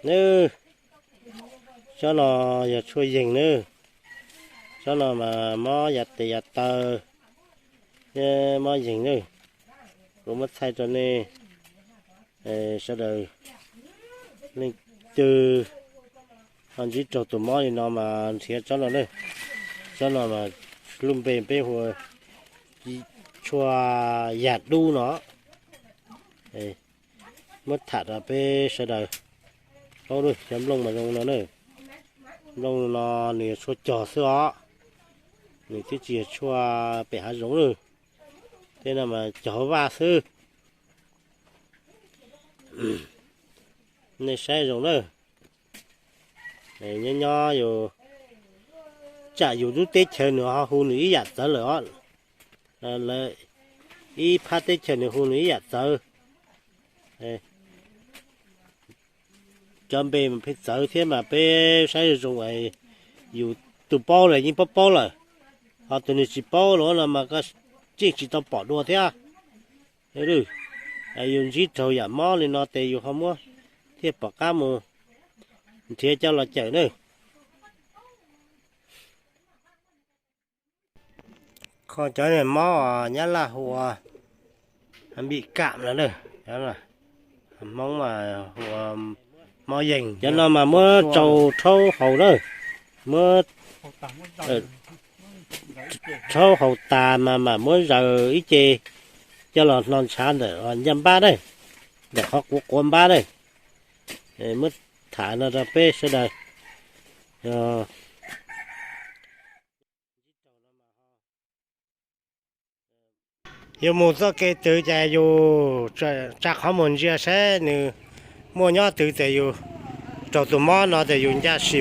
Nws, tsob no yog tshuaj yees nws. Tsob no mas mob yav tes yav taw, mob yees nws. Kuv muab thaij rau nej sawv daws, leej twg ho ntsib raug tus mob li no mas nrhiav tsob no na. Tsob no mas lub npe peb hu ua tshuaj yaj dub no. Muab tham rau peb sawv daws paub na. Cov nplooj mas zoo no na. Nplooj no nws yog tshuaj cog xwb os, nws twb tsis yog tshuaj pem hav zoov na. Tej no mas cog hauv vaj xwb. Nej saib zoo na. Nyob nyob yus, tsam yus lub teb chaws nws ho hu nws ib yam txawv lawm os. Lawv ib phab teb chaws nws hu nws ib yam txawv. Cov npe mas pheej txawv thiab mas peb saib zoo zoo, yus tus paub lawm yeej paub paub lawm, ho tus nws tsis paub los no mas koj tseem tsis tau pom dua thiab. Yus ntsib raug yam mob li no ces yus ho muab thiaj pom qab mus nrhiav coj los cawm na. Kho cov mob nyab laj hu ua npim kam no na, Hmoob mas hu ua mob yees. Cov no mas muab tsau rhaub haus na, muab rhaub haus tas mas mam muab zaws ib ce coj los hno ntshav ntawm ncaj npab na, ntawm qhov quav quav npab na. Muab tham no rau peb sawv daws. Yus mus txoj kev twg ces yus tsa qhov muag ntsia saib nws muaj nyob twg ces yus raug tus mob no ces yus ncaj sim